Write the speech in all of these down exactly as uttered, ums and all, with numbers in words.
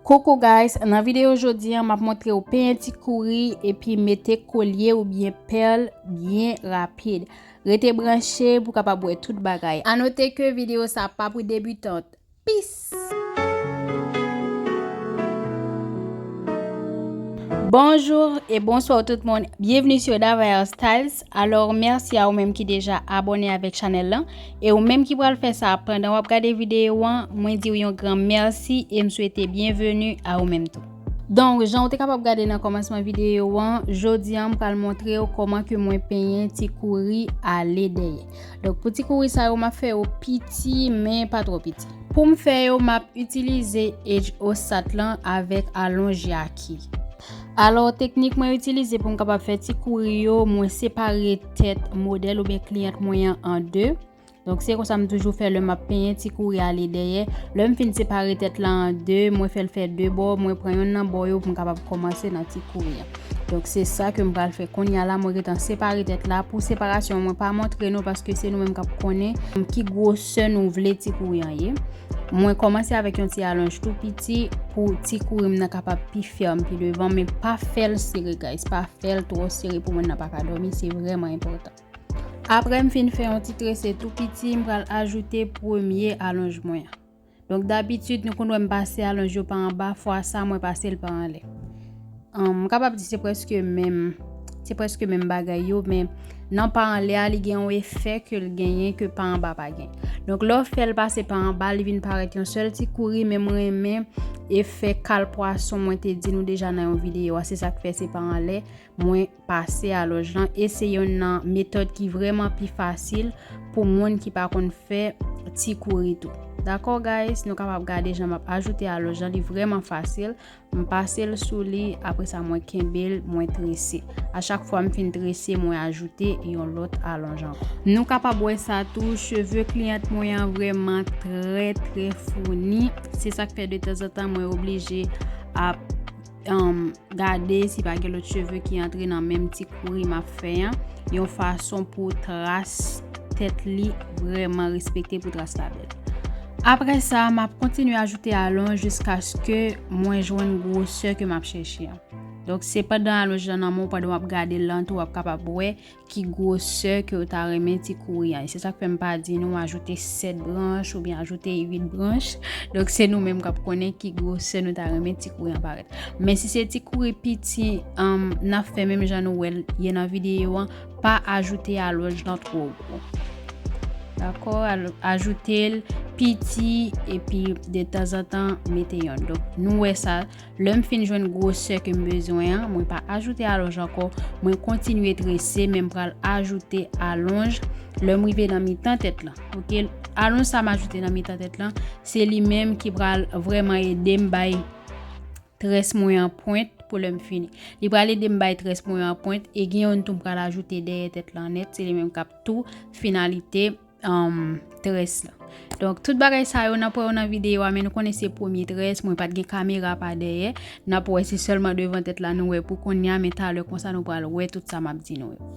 Coucou guys, nan videyo jodi a, m ap montre w penyen ti kouri epi mete kolye oubyen pèl byen rapid. Rete branche pou w kapab wè tout bagay. A note ke videyo sa pa pou debitant. Peace! Bonjour et bonsoir tout moun. Bienvenue sur Davaer Styles. Alò, mèsi a ou menm ki deja abòne avèk chanèl lan. E ou menm ki pral fè sa pandan w ap gade videyo an, mwen di w yon gran mèsi e m swete byenveni a ou menm tou. Donk, jan w te kapab gade nan kòmansman videyo an, jodi a m pral montre w kòman ke mwen penyen ti kouri ale dèyè. Donk, pou ti kouri sa yo, m ap fè yo piti, men pa twò piti. Pou m fè yo, m ap itilize edj Osat lan avèk alonj Yaki. Alò, teknik mwen itilize pou m kapab fè ti kouri yo, mwen separe tèt modèl oubyen kliyant mwen an an de. Donk, se konsa m toujou fè lè m ap penyen ti kouri ale dèyè. Lè m fin separe tèt la an de, mwen fè l fè de bò, mwen pran yonn nan bò yo pou m kapab kòmanse nan ti kouri an. Donk, se sa ke m pral fè kounye a la, mwen gentan separe tèt la. Pou separasyon an, mwen pa montre nou paske se nou menm k ap konnen ki gwosè nou vle ti kouri an ye. Mwen kòmanse avèk yon ti alonj tou piti pou ti kouri m nan kapab pi fèm pi devan, men pa fè l sere, guys, pa fè l twò sere pou moun nan pa ka dòmi, se vrèman enpòtan. Apre m fin fè yon ti trese tou piti, m pral ajoute premye alonj mwen an. Donk, dabitid, nou konn wè m pase alonj yo pa anba, fwa sa, mwen pase l pa anlè. Ahn, m kapab di se prèske menm, se prèske menm bagay yo, men nan pa anlè a, li gen yon efè ke l genyen ke pa anba pa gen. Donk, lè w fè l pase pa anba, li vin parèt yon sèl ti kouri, men m renmen efè kal pwason mwen te di nou deja nan yon videyo a, se sa k fè se pa anlè. Mwen pase alonj lan, e se yonn nan metòd ki vrèman pi fasil pou moun ki pa konn fè ti kouri tou. Dakò, guys, nou kapab gade jan m ap ajoute alonj lan, li vrèman fasil. M pase l sou li, apre sa mwen kenbe l, mwen trese. A chak fwa m fin trese, mwen ajoute yon lòt alonj ankò. Nou kapab wè sa tou, cheve kliyant mwen an vrèman trè, trè founi. Se sa k fè de tanzantan mwen oblije ap, um, gade si pa gen lòt cheve ki antre nan menm ti kouri m ap fè an, yon fason pou tras tèt li vrèman respekte, pou tras la bèl. Apre sa, m ap kontinye ajoute alonj jiskaske mwen jwenn gwosè ke m ap chèche an. Donk, se pandan alonj lan nan men w, pandan w ap gade l lan tou, w ap kapab wè ki gwosè ke w ta renmen ti kouri an. E se sa k fè m pa di nou ajoute sèt branch oubyen ajoute uit branch. Donk, se nou menm k ap konnen ki gwosè nou ta renmen ti kouri an parèt. Men si se ti kouri piti, um, n ap fè menm jan nou wè l ye nan videyo an, pa ajoute alonj lan twò gwo. Dakò? Al-, ajoute l piti epi de tanzantan mete yonn. Donk, nou wè sa, lè m fin jwenn gwosè ke m bezwen an, mwen pa ajoute alonj ankò, mwen kontinye trese, men m pral ajoute alonj lè m rive nan mitan tèt lan. Oke? Alonj sa m ajoute nan mitan tèt lan, se li menm ki pral vrèman ede m bay très mwen an pwent pou lè m fini. Li pral ede m bay très mwen an pwent e gen youn tou m pral ajoute dèyè tèt lan nèt, se li menm k ap tou finalite, um, très lan. Donk, tout bagay sa yo, n ap wè yo nan videyo a, men nou konnen se premye très, mwen pa t gen kamera pa dèyè, n ap wè se sèlman devan tèt la nou wè pou kounye a, men talè konsa nou pral wè tout sa m ap di nou yo.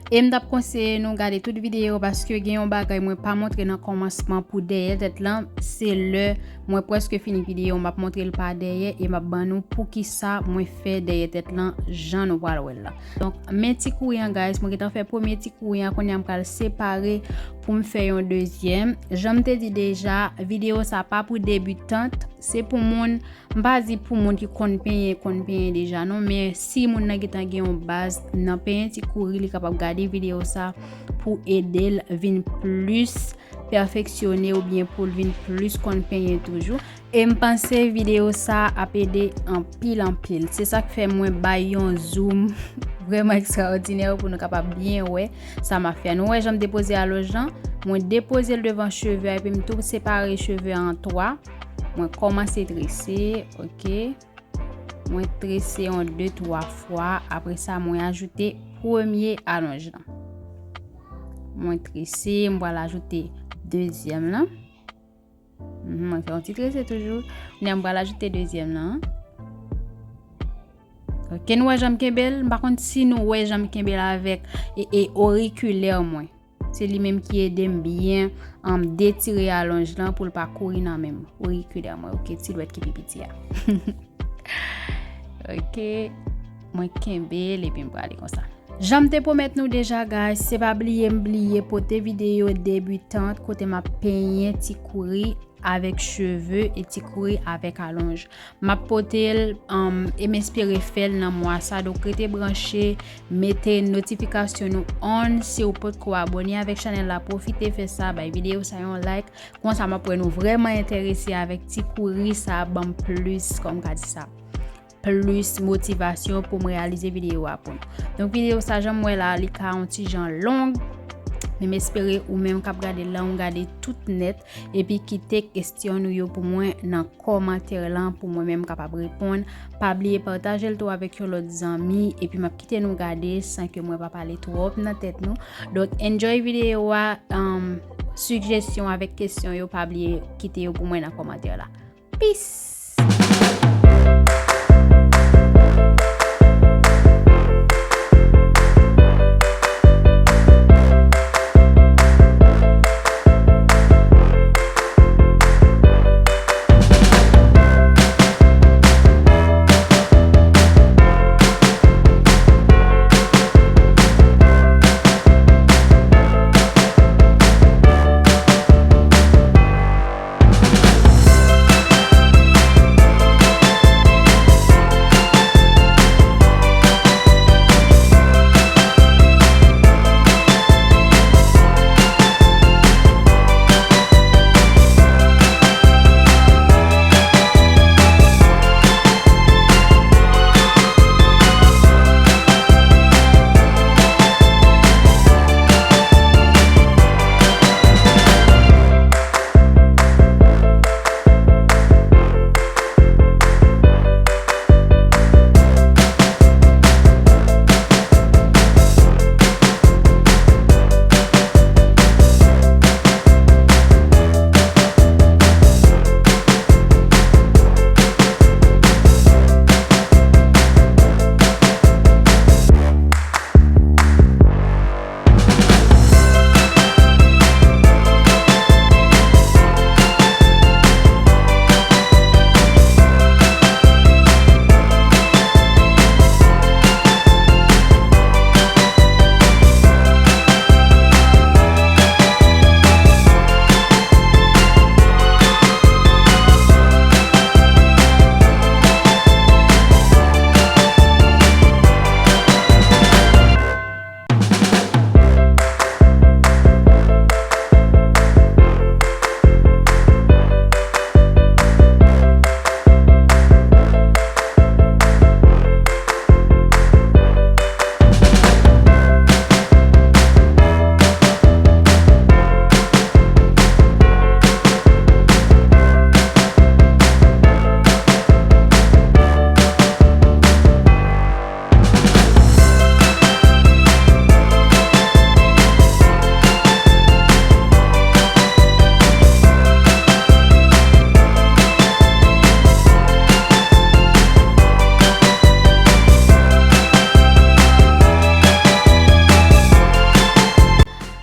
E m t ap konseye nou gade tout videyo paske gen yon bagay mwen pa montre nan kòmansman pou dèyè tèt lan, se lè mwen prèske fini videyo, m ap montre l pa dèyè e m ap ban nou poukisa mwen fè dèyè tèt lan jan nou pral wè l lan. Donk, men ti kouri an, guys, mwen gentan fè premye ti kouri an, kounye a m pral separe pou m fè yon dezyèm. Jan m te di deja, videyo sa pa pou debitant, se pou moun, m pa di pou moun ki konn penyen, konn penyen deja non, men si moun nan gentan gen yon baz nan penyen ti kouri, li kapab gade videyo sa pou ede l vin plis pèfeksyone oubyen pou l vin plis konn penyen toujou. E m panse videyo sa ap ede anpil, anpil. Se sa k fè mwen bay yon zoom vrèman ekstraòdinè pou nou kapab byen wè sa m ap fè. Nou wè jan m depoze alonj lan? Mwen depoze l devan cheve a epi m tou separe cheve a an twa. Mwen kòmanse trese, oke. Mwen trese yon de, twa fwa. Apre sa, mwen ajoute premye alonj lan. Mwen trese, m pral ajoute dezyèm lan. Mhm, mwen fè yon ti trese toujou. Kounye a, m pral ajoute dezyèm lan. Oke, nou wè jan m kenbe l? M pa konn si nou wè jan m kenbe l avèk e, e orikilè mwen. Se li menm ki ede m byen, um, detire alonj lan pou l pa kouri nan men m. Orikilè mwen, oke, ti dwèt ki pi piti a. Oke, mwen kenbe l epi m prale konsa. Jan m te pwomèt nou deja, guys, se pa bliye m bliye pote videyo debitant kote m ap penyen ti kouri avèk cheve e ti kouri avèk alonj. M ap pote l, um, e m espere fè l nan mwa sa. Donk, rete branche, mete notifikasyon nou on. Si w potko abòne avèk chanèl la, pwofite fè sa, bay videyo sa yon like. Konsa, m ap wè nou vrèman enterese avèk ti kouri sa, ban m plis, kòman m ka di sa, plis motivasyon pou m reyalize videyo a pou nou. Donk, videyo sa, jan m wè la, li ka yon ti jan long, men m espere ou menm k ap gade l la, ou gade tout nèt, epi kite kesyon nou yo pou mwen nan kòmantè lan pou mwen menm kapab reponn. Pa bliye pataje l tou avèk yon lòt zanmi, epi m ap kite nou gade san ke mwen pa pale twòp nan tèt nou. Donk, enjoy videyo a, um, sijesyon avèk kesyon yo, pa bliye kite yo pou mwen nan kòmantè la. Peace!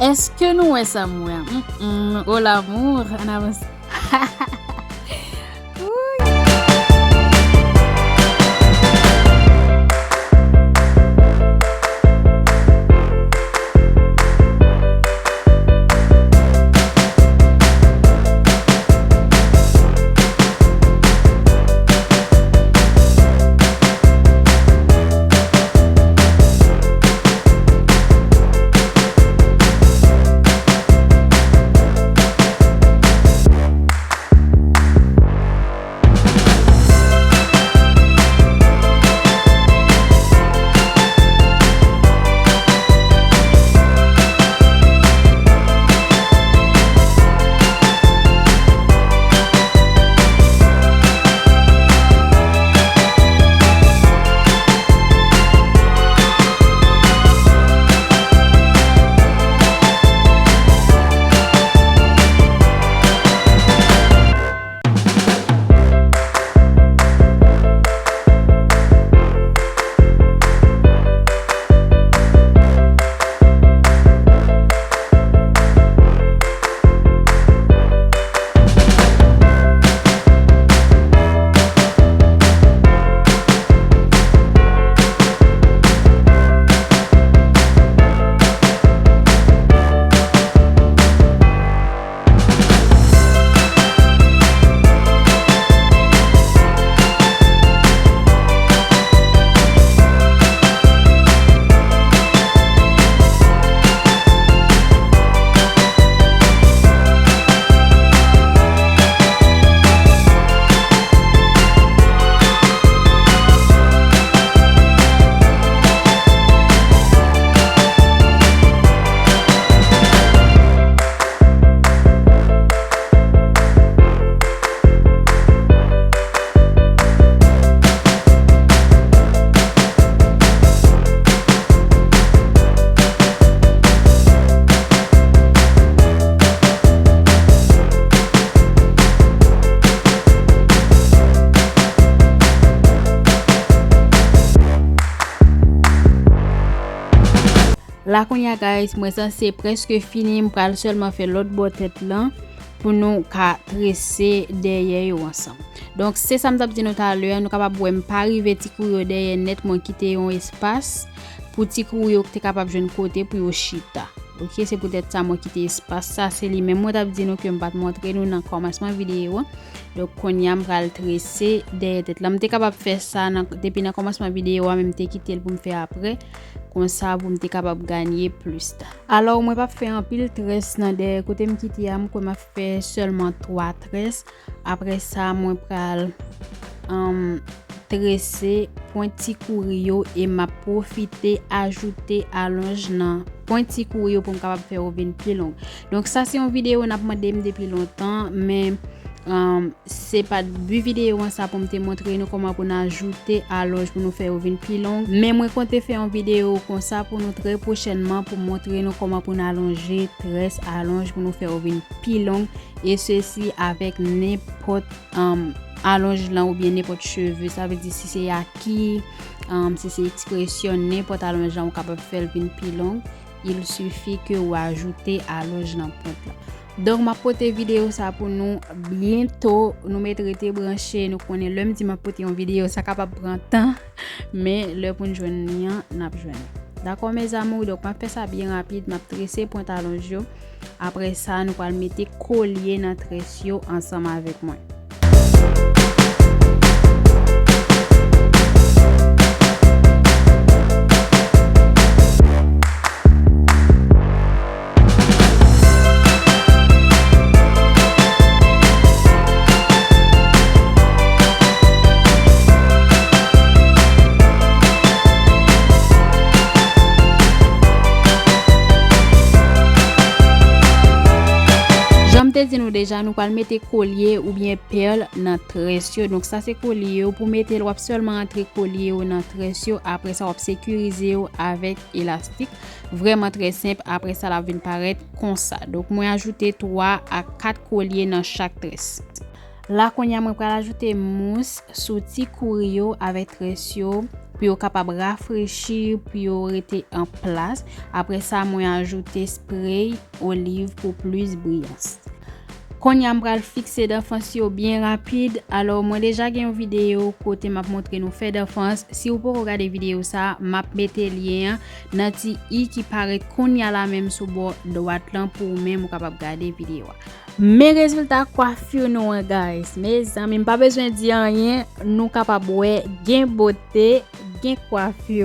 Èske nou wè sa m wè a? Mm, mm. Oh, l'amour, ann avanse. Wouy. La kounye a, guys, mwen sanse prèske fini, m pral sèlman fè lòt bò tèt lan pou nou ka trese dèyè yo ansanm. Donk, se sa m t ap di nou talè a, nou kapab wè m pa rive ti kou yo dèyè nèt, mwen kite yon espas pou ti kou yo te kapab jwenn kote pou yo chita. Ok, se poutèt sa mwen kite espas sa, se li menm mwen t ap di nou ke m pa t montre nou nan kòmansman videyo a. Donk, kounye a m pral trese dèyè tèt lan. M te kapab fè sa nan, depi nan kòmansman videyo a, men m te kite l pou m fè apre. Konsa, pou m te kapab ganye plis tan. Alò, mwen p ap fè anpil très nan dèyè kote m kite a, m kwè m ap fè sèlman twa très. Apre sa, mwen pral, um, trese pwent ti kouri yo e m ap pwofite ajoute alonj nan pwent ti kouri yo pou m kapab fè yo vin pi long. Donk, sa se yon videyo n ap mande m depi lontan, men, um, se pa t bi videyo an sa pou m te montre nou kòman pou n ajoute alonj pou nou fè yo vin pi long. Men mwen konte fè yon videyo konsa pou nou trè pwochènman pou montre nou kòman pou n alonje très, alonj pou nou fè yo vin pi long, e sesi avèk nenpòt, um, alonj lan oubyen nenpòt cheve. Sa vle di si se aki, um, si se ekspresyon, nenpòt alonj lan ou kapab fè l vin pi long. Il suffit que ou ajoute alonj nan pwent lan. Donk, m ap pote videyo sa pou nou byento. Nou mèt rete branche. Nou konnen lè m di m ap pote yon videyo, sa kapab pran tan. Men lè pou n jwenn li an, n ap jwenn li. Dakò, mes amours? Donk, m ap fè sa byen rapid. M ap trese pwent alonj yo. Apre sa, nou pral mete kolye nan très yo ansanm avèk mwen. Jan m te di nou deja, nou pral mete kolye oubyen pèl nan très yo. Donk, sa se kolye yo. Pou mete l, w ap sèlman antre kolye yo nan très yo. Apre sa, w ap sekirize yo avèk elastik. Vrèman trè senp. Apre sa, l ap vin parèt konsa. Donk, mwen ajoute twa a kat kolye nan chak très. La, kounye a, mwen pral ajoute mous sou ti kouri yo avèk très yo pou yo kapab rafrechi, pou yo rete an plas. Apre sa, mwen ajoute spray oliv pou plis briyans. Kounye a, m pral fikse danfans yo byen rapid. Alò, mwen deja gen yon videyo kote m ap montre nou fè danfans. Si w poko gade videyo sa, m ap mete lyen an nan ti i ki parèt kounye a la menm sou bò dwat lan pou ou menm ou kapab gade videyo a. Men rezilta kwafi nou an, guys. Mezanmi, m pa bezwen di anyen, nou kapab wè gen bote, gen kwafi.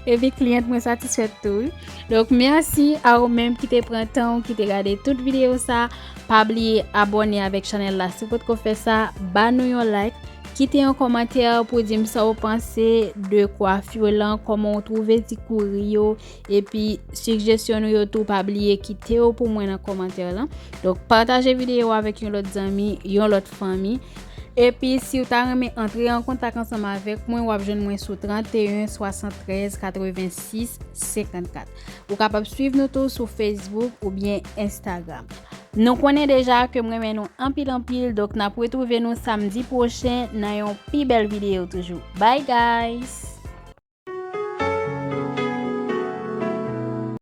Epi kliyant mwen satisfèt tou, wi. Donk, mèsi a ou menm ki te pran tan ou ki te gade tout videyo sa. Pa bliye abòne avèk chanèl la si w potko fè sa. Ba nou yon like. Kite yon kòmantè pou di m sa w panse de kwafi lan, kòman w twouve ti kouri yo, epi sijesyon nou yo tou, pa bliye kite yo pou mwen nan kòmantè lan. Donk, pataje videyo avèk yon lòt zanmi, yon lòt fanmi. Epi, si w ta renmen antre an kontak ansanm avèk mwen, w ap jwenn mwen sou trannteyen swasanntrèz katrevensis senkannkat. Ou kapab swiv nou tou sou Facebook oubyen Instagram. Nou konnen deja ke m renmen nou anpil, anpil, donk n ap retwouve nou samdi pwochen nan yon pi bèl videyo toujou. Bye, guys!